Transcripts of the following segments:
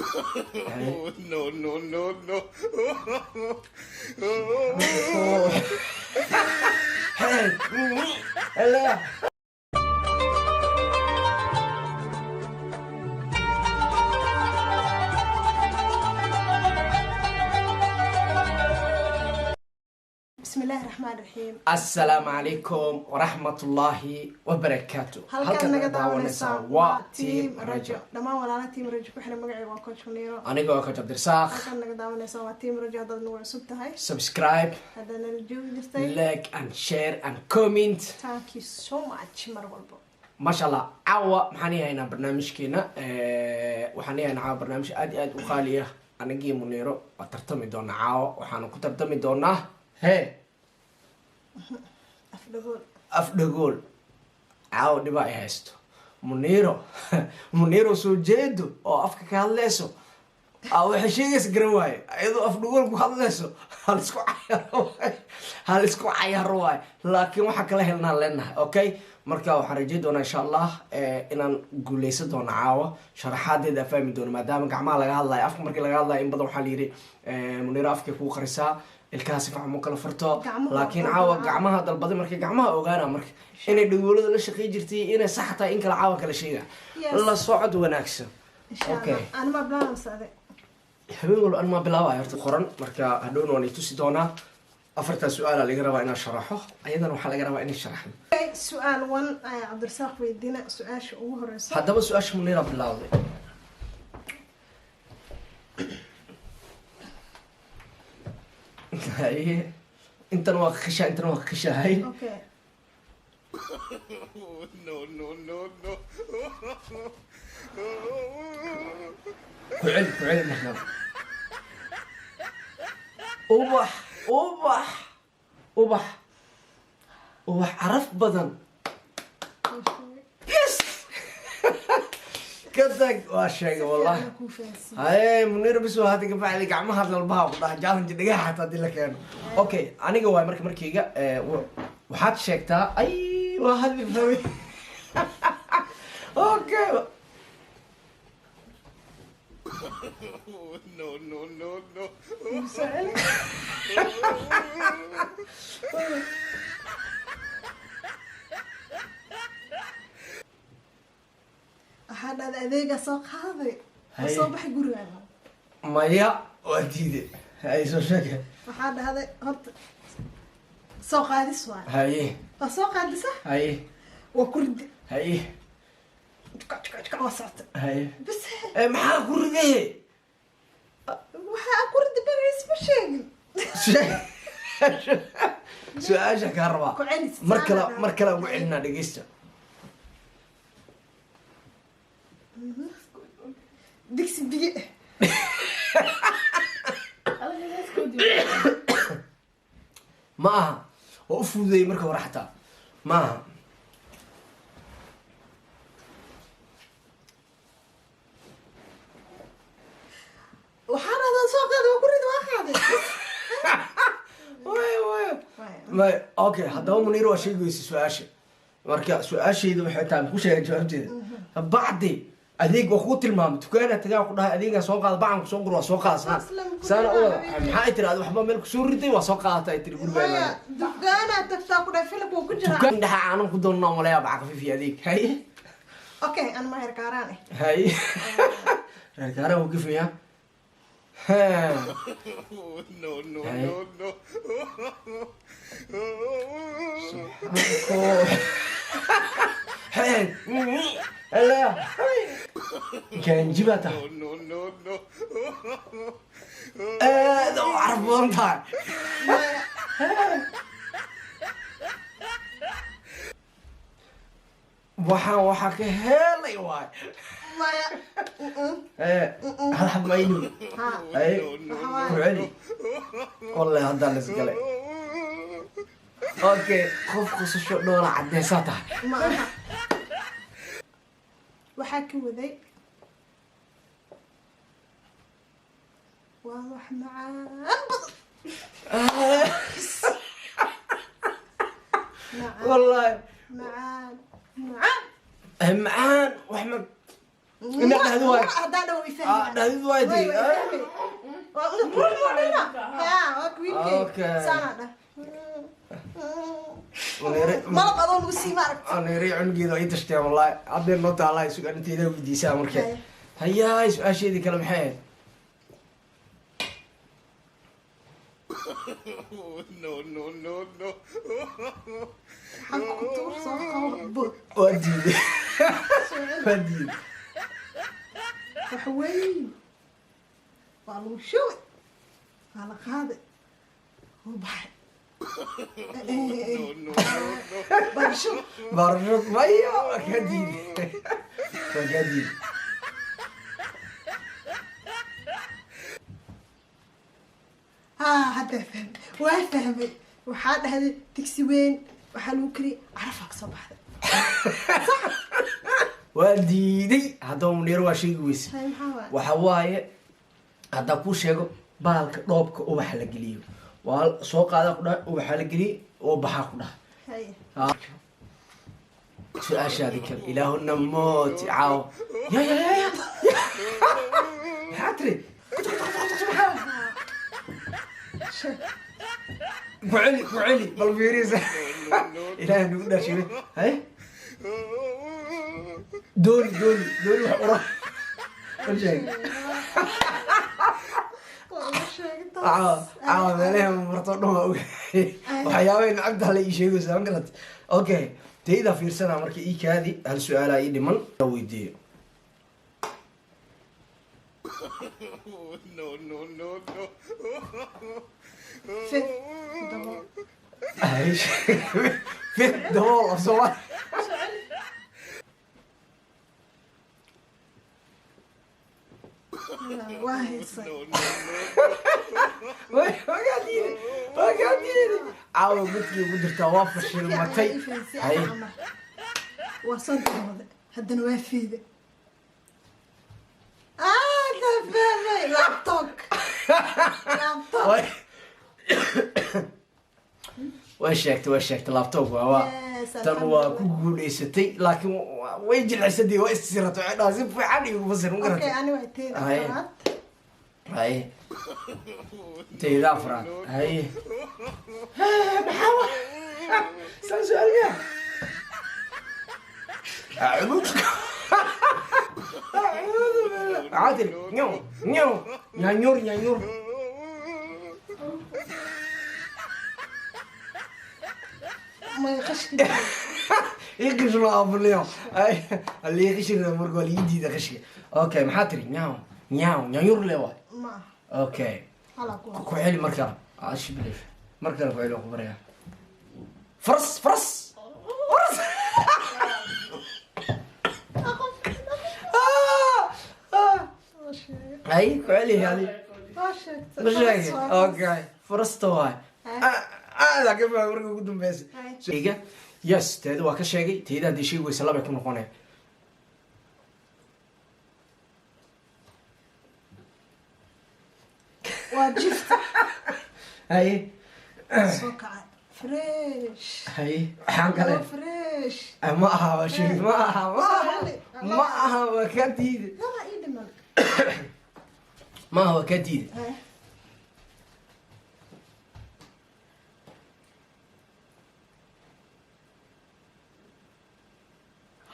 No, no, no, no. Hello. Bismi illaahi raxmaan raxiim. Assalaamu calaykum waraxmatullaahi wabarakaatu. Halkaad naga daawanaysaa waa Team Rajo. Dhammaan walaala Team Rajo ku xiran, magacayga waa Coach Muniiro. Aniga waa Coach Cabdirasaaq. Halkaad naga daawanaysaa waa Team Rajo. Haddaad nagu cusub tahay, subscribe. Haddaad nala joogi jirtay, like and share and comment. Thank you so much mar walbo. Maasha Allah, caawa maxaan haynaa barnaamijkeena? Waxaan haynaa caawa barnaamij aad iyo aad u qaaliya. Anigii Muniiro waa tartami doonaa caawa. Waxaanu ku tartami doonaa hee? Afdhagool. Afdhagool. Caawa dhiba ay haysto Muniiro. Muniiro soo jeedo oo afka ka hadleyso aa waxay sheegaysa garan waaye. Iyadoo afdhagool ku hadleyso halisku cayaro waaye, halisku cayaro waaye, laakiin waxaa kala helnaan leenahay. Okay, marka waxaan rajey doonaa insha Allah inaan guuleysan doono caawa. Sharaxaadeeda aan fahmi doono, maadaama gacmaha laga hadlayo. Afka markii laga hadlayo in badan waxaa la yidhi Muniiro afkay kuu qarisaa, ilkaha si fiican mu kala furto. Gacmaha laakiin dalbaday. Caawa gacmaha dalbaday. Markii gacmaha ogaana marka inay dhagoolada la shaqey jirtay, inay sax tahay in kala caawa kala sheega. Yes. La socod wanaagsan. Insha Okay. Allah, anima bilaabaan socday. Habeen walba anmaa bilaabaya horta qoran. Marka hadhowna waan i tusi doonaa. Afartaa su-aala laga rabaa inaan sharaxo, ayadana waxaa laga rabaa inay sharaxdo. Okay, su-aal one ayaa Cabdirasaaq weydiina, su-aasha ugu horeyso. Haddaba su-aasha Muniira bilawday. Haye, intan waa kakashaa, intan waa kakashahay. Okay. No, no, no, no. Ku celi, ku celi. Markaa ubax, ubax, ubax, ubax caraf badan. Yes, ka tag, waa sheegay wallahi. Fiican kuu fahansiin. Haye Munir, bis waa hadda kabacdi gacmaha dalbaha ku dhaha challenge dhigaha xataa hadii la keeno. Okay, aniga waay marka markayga waxaad sheegtaa. Ay, waa hadli rabay. Okay. No, no, no, no. Igu soo celi. Waxaa dhahday adeegaa soo qaaday oo Haye. soo baxay gurigaaga. Maya, waa diide. Hay, soo sheega. Waxaa dhahday horta soo qaadis waay. Haye. Waa soo qaadisa. Haye. Waa ku ridi. Haye. Jukac jukac jukac, waa socota. Haye. Bas. Maxaa ku ridaye? Waxaa ku ridi magaciis ma sheegin. Su-aasha kaa rabaa. Ku celis. Mar kale, mar kale ugu celinaa, dhegeysta. Digsi biyo ah. Ma aha, waa u fududeeyey marka hore xataa ma aha. Waxaa dhahdaa soo qaaday, waa ku ridi, waa qaaday. Way way may. Okay, haddaba Muniir waa sheegaysa su-aasha. Marka su-aashayda waxay tahay, ku sheegay jawaabteeda bacdi adeeg waa kuu tilmaamay. Dukaana tagaa ku dhahay, adeegaa soo qaada, bacan kusoo gur, waa soo qaada saan. Aslan ku saana u wada. dhahay. Maxaa ay tiri? Adi waxba meel kusoo riday, waa soo qaadata ay tiri gurigaa. Maya, dukaanaa tagtaa ku dhahay, Philip wuu ku jiraa. Dukaan dhexa caanan ku doonnaa malaya, baca khafiif iyo adeeg. Haye. Okay, an ma herkaaraan eh. Haye, reer kaaraan wuu gafayaa. No, no, Hey. no, no. Hey, hello, ganji baa tahay. No, no, no. Aad u caraf badan tahay. Maya. Waxaan waxaa ka helay waay. Maya. Hal xab maynu. Ha. Ay. Waxa ku waaye. Celi wallahi haddaan lisgalay. Okay, qof qosasho dhoola cadeysaa tahay. Ma aha, waxaa ka waday waa wax macaan badan, macaan. Wallahi. Macaan macaan. Macaan wax ma Inaad dhahdo waay. Haddaa dhawo Ah, ifahmi. dhahdid waay tiri. Waa una qurux haa, waa wiilkay. Okay. Saanaa dhah. Muniro Malab adoo lagu sii, ma aragta? Muniro cunugeeda waa ii tashteen wallahi. Haddee noo taallaa su'aal intayda weydiisaa marka. Haye. Hayaay, su-aasheedii kale maxay ahayd? No, no, no, no. Xalka ku tuur, soo qabo, bood. Waa diiday, waa diiday. Wax weyn waa lagu shubay, waa la qaaday, wuu baxay. No, no, no, no. Barasho. Barasho maya, waa kaa diiday, waa kaa diiday. Haa, haddaa fahmay, waa fahmay. Waxaa dhahday digsi weyn waxaa lagu kariyay, carafaa kasoo baxday. Waa diiday. Haddaba Muniro waa sheegi weyse. Hay, maxaa waay? Waxa waaye, haddaa kuu sheego, baalka dhoobka ubaxa la geliyo waa soo qaadaa ku dhaha, ubaxa la geliyey oo baxaa ku dhaha. Hay. Su-aashaadi kale, ilaahuna mooti caawo. Ya ya ya ya, maxaa tiri? Sheeg. Ku celi, ku celi, bal fiirisa. Ilaahay nagu dhaashibe. Hay, dooni dooni dooni, wax ura bal sheeg. Waa uga sheegay taas. Caawa caawa meelaha marto dhan waa ogahay, waxyaabahay nacabta hala ii sheegaysa, ma garat? Okay, tayda fiirsana marka ii kaadi, hal su-aalaa ii dhiman weydiiyo. No, no, no, no. Fid dabool. Fid dabool af Soomaali. Waa haysay. No, no, no. Waa kaa diiday, waa kaa diiday. Caawa godkii ugu jirtaa, waa fashilmatay. Hay. Waa soo dawada, haddana waa fiide. Aada fahmay, laptop, laptop. Way sheegtay, way sheegtay, laptop waa Yes, tan waa ku guulaysatay, laakiin way jilcisadii, waa issiratay, waxay dhahaa si fiican igu fasir, ma Okay. garatay? Ani waa teeda Haye. afraad. Haye, tayda afraad. Haye, maxaa wa saan su-aalyaa? Acuud acuudu billah. Maxaa tiri? Nyaw nyaw, nyaanyuur nyaanyuur. May qashki. Ii qishno abuliyo ay lii qishina marka waa lii diida qishka. Okay, maxaa tiri? Nyaw nyaw, nyaanyuur le waay. Ma aha. Okay. Halaa ku ku celi mar kale, ash bilish, mar kale ku celi, waan ku baryaa. Faras faras faras. Ah, ah. Waa sheegay. Ay, ku celi hadi. Waa sheegtay. Ma sheegay? Faras waa. Okay, farasta waay. Aada ka fahmay marka ugu dambeysa. Hay. Iga yes, teeda waa ka sheegay. Teeda haddii sheegi weysa labay ku noqonaya. Waa jifta. Haye. Soo kacay fresh. Haye, waxaan kale? Waa fresh. Ma aha, waa sheegi, ma aha, ma aha, ma aha, waa kaa diiday. Laba ii dhiman. Ma aha, waa kaa diiday. Hay.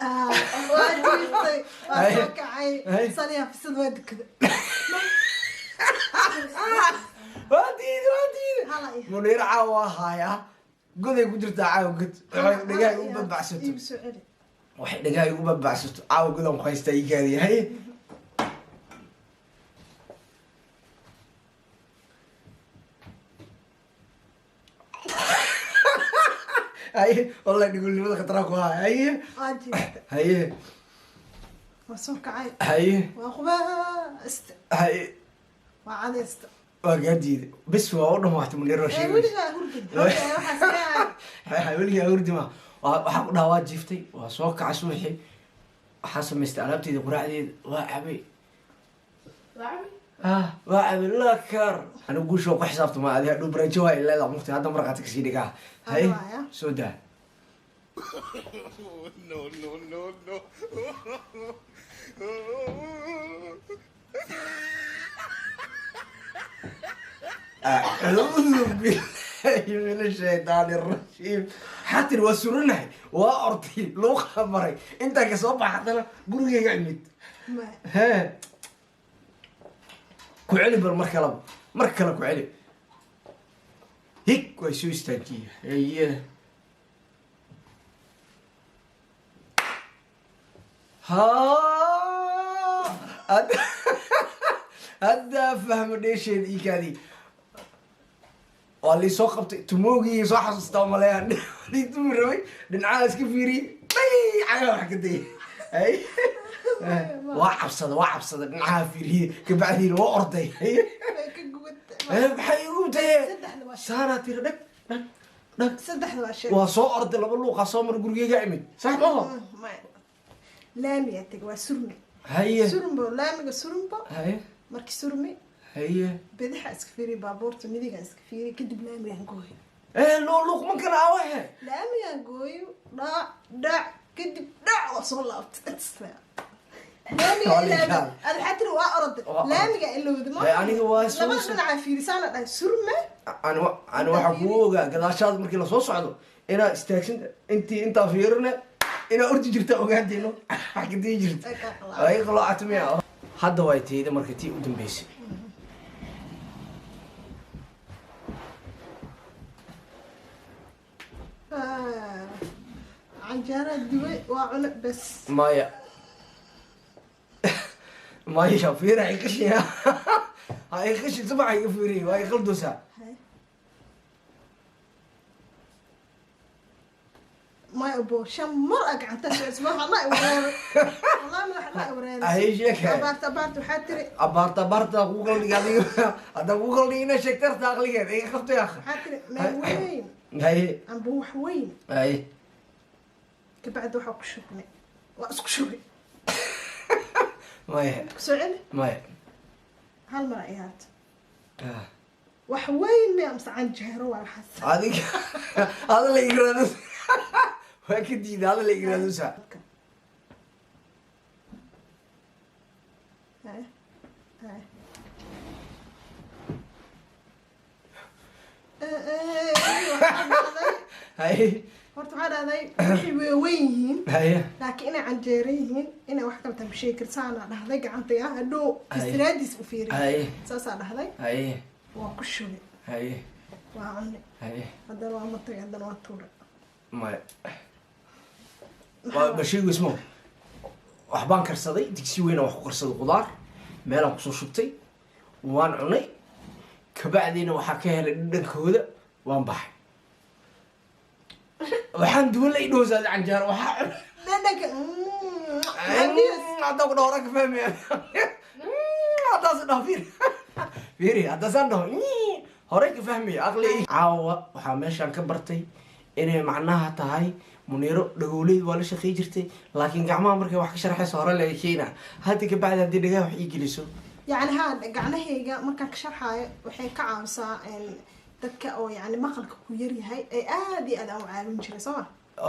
Ah, waa jiiftay, waa soo kacay. Hay. Saliya fisad, waa dukada. Waa diiday, waa diiday. Hala ii. Muniir caawa waa haayaa, goday ku jirtaa caawa, god waxay dhagaha igu babacsato. Iigu soo celi. Waxay dhagaha igu babacsato caawa, godan ku haystaa, ii kaadiya. Haye. Haye, wallahi dhigulnimada khataraa ku haya. Haye. Waa jiiftay. Haye. Waa soo kacay. Haye. Waa qubaasta. Haye. Waa cadaysta. Waa kaa diiday, bes, waa u dhamaatay. Muniir waa Ee, sheegaysa. weligaa hurdin waxaas ka Weligaa hurdi ma. Waxaa ku dhaha waa jiiftay, waa soo kacay subaxii, waxaa samaystay alaabteyda, quraacdeeda waa cabay. Ah, waa cabay lakar. Anigu guusha waa ku xisaabtama, adi hadhow barajo waa ilaa mukti hadda marqaati kasii dhigaa. Hay. Hadda waaya. Soo daa. No, no, no, no. Acuudu billahi min ashaytaani arajiim. Xatir waa suranahay, waa ortay, luuqa maray, intaa ka soo baxa haddana gurigayga imid. Maya. Hee, ku celi bal mar kaleba, mar kale ku celi. Hig way soo istaajiye. Haye, ha, hadda fahmo dheesheed iikaadii waa lii soo qabtay. Tumoogii soo xasuustaa maleeyaan lii tumi rabay, dhinacaha iska fiiriyey, dhay, cagaha wax ka dayay. Hay, waa cabsada, waa cabsada, dhinacaha fiiriyey, kabacdiina waa orday. Way ka gubatay. Maxay igu taye? Saddexda waa sheeg. Saanaa tiri, dhag dhag dhag. Saddexda waa sheeg. Waa soo orday, laba luuqaa soo mar, gurigeyga imid, sax maho? Maya, laamiyaa tegay, waa surmi. Haye. Surumbo, laamiga surumbo. Haye. Markii surmi, Haye. bidixa iska fiiriy, baabuurta midiga iska fiiriy, kadib laamigaan gooyo. Loo luuq man kala awahe. Laamigaan gooyo, dhac dhac, kadib dhac, waa soo laabtay laamiga. Waa Ilaa liikaan. ad waxaa tiri waa orday. Waa orday. Laamiga ilowda ma Aniga waa soo- labada dhinacaa fiirisaana dhahay surme. Ani waxaa kugu ogaa gadaashaada markii lasoo socdo inaa istaagsan, intii intaa fiirine inaa ordi jirta, ogaantayno wax ka dii jirta. Ay, kaa qalaac. Ay, qaloocata miya? Hadda way tiyda marka tii u dambeysay. Ah, canjeera dubay, waa cune bes. Maya, maya, fiira, ha iqashin, ha iqashin, subax iga fiiriy, waa iqaldoosaa. Hay. Maya abo, shan mar a gacanta socodsi, madaxa la wareeray, wallahi madaxa la wareeray. Ay, sheekay. Abaarta abaarta waxaa tiri. Abaarta abaarta kugu qaldhiga adiga, hadda kugu qaldhiga inaa sheegta arta aqligeed iga qabtay akha. Waxaa tiri meel weyn Haye. amba wax weyn. Haye. Kabacdi waxaa ku shubnay, waa isku shubay. Maya. Kusoo celi. Maya. Hal mar ay ahaato. Ah. Wax weyn miya mise canjeero waa waxaas? Adiga hada la igraado waa ka diida, hada la igraadosa. Haye. Haye. Waxaa dhahday, Haye. horta waxaa dhahday wixii way weyn yihiin, Haye. laakiin inay canjeero yihiin, inay wax kale tahay sheegi kartaana dhahday gacantay ah hadhow Haye. istiraadiis u fiiriy. Haye. Saasaa dhahday. Haye. Waa ku shubay. Haye. Waa cunay. Haye. Haddana waa matagay, haddana waa tuuray. Maya, waa bashiigu ismo. Waxbaan karsaday, digsi weyn wax ku karsaday, qudaar meelaan kusoo shubtay, waan cunay, kabacdiina waxaa ka helay dhadhankooda, waan baxay, waxaan duwan la idhowsaada canjeero waxaa cunay. Dhadhanka Haddaa ku dhaho hore ka fahmaya, haddaas dhaho, fiiri fiiri, haddaasaan dhaho horey ka fahmaya aqli. Caawa waxaa meeshaan ka bartay inay macnaha tahay Muniiro dhagowleyd waa la shaqey jirtay, laakiin gacmaha markay wax ka sharxayso hore laga keena. Hadda kabacdi haddii dhagaha wax ii geliso. Yani haa, gacnahayga markaan ka sharxaayo waxay ka caawisaa dadka oo yani maqalka ku yaryahay ee aad iyo aad aan u caawin jiray, soo ma?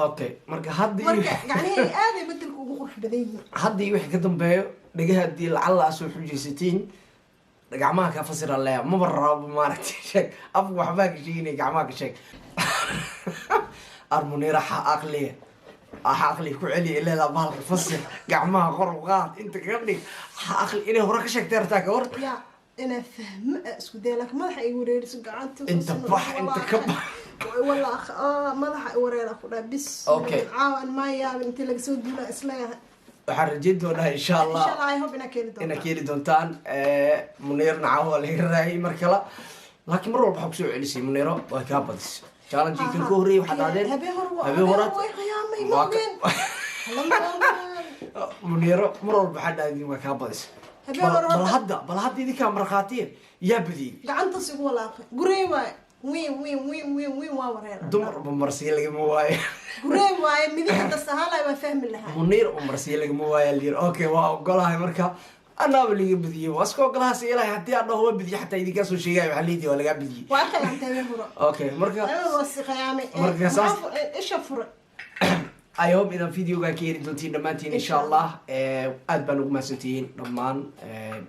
Okay, marka hadda Marka gacnahayga aad ay bedelka ugu qurux badan yihiin. Hadda iyo wixii ka dambeeyo dhagaha haddii lacalla aa soo xujaysatiin, gacmaha kaa fasira leeya, maba rabo maaragtay sheeg, afka waxbaa ka sheeginaya, gacmaha ka sheeg. Armuniira xa aqliya, axa aqliya ku celiya ileedaa, bahalka fasir, gacmaha kor u qaad, inta kaga dhig, xa aqli inay hore ka sheegtay artaa ka hor. Ya, inaa fahmo aa isku daya, laakiin madaxa igu wareeriso gacanta. Inta bax, inta ka bax. Walla madaxa i wareera ku dhaha bis. Okay. Caawan maa yaabin intii laga soo duula isleeyahay. Waxaan rajeyn doonaa insha Allah. Insha Allah, I hope inaa keeni doontaan. Inaad keeni doontaan. Muniirna caawa laga raayay mar kale, laakiin mar walba waxaa kusoo celisay Muniiro waa kaa badisay challenge kan ka horreeyay. Waxaad dhahdeen Habeen hore habeen hore way qiyaamay ma Waa ogeen. Muniiro mar walba waxaa dhahdeen waa kaa badisay. Habeen hore Bal hadda, bal hadda idinkaa markhaatiya, yaa badiyey? Gacantaas igu walaaqay, gurey waaye, wiin wiin wiin wiin wiin, waa wareer. Dumar ba marsiya lagama waayo. Gurey waaye, midig dasahalay waa fahmi lahaa. Muniir u marsiya lagama waayo layiri. Okay, waa ogolahay marka anaaba liga badiyey, waa iska ogolahaas ilahay. Haddii aan dhaho waa badiyey, xataa idinkaa soo sheegaya waxaa leedii waa lagaa badiyey. Waa khiyaamtay habeen hore. Okay, marka Habeen waa si khiyaamay. Marka Isha furay. I hope inaan videogan ka heli doontiin dhammaantiin, insha Allah. Aad baan ugu mahadsantihiin dhammaan.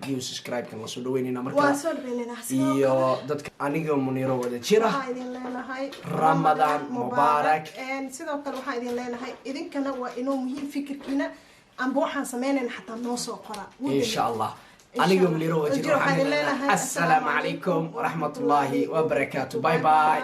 New subscribe-kan waan soo dhaweynayna marka Waan soo dhaweynayna sidoo iyo kale. dadka aniga Muniro wada jira. Waxaa idin leenahay Ramadan Mubarak. Sidoo kale waxaa idin leenahay, idinkana waa inoo muhiim fikirkiina amba waxaan sameynayna xataa noo soo qora. Insha Allah. Insha Aniga Allah. Muniro wada jira Waxaan waxaan idin idin leenahay leenahay assalaamu calaykum waraxmatullaahi wabarakaatu. Bye bye.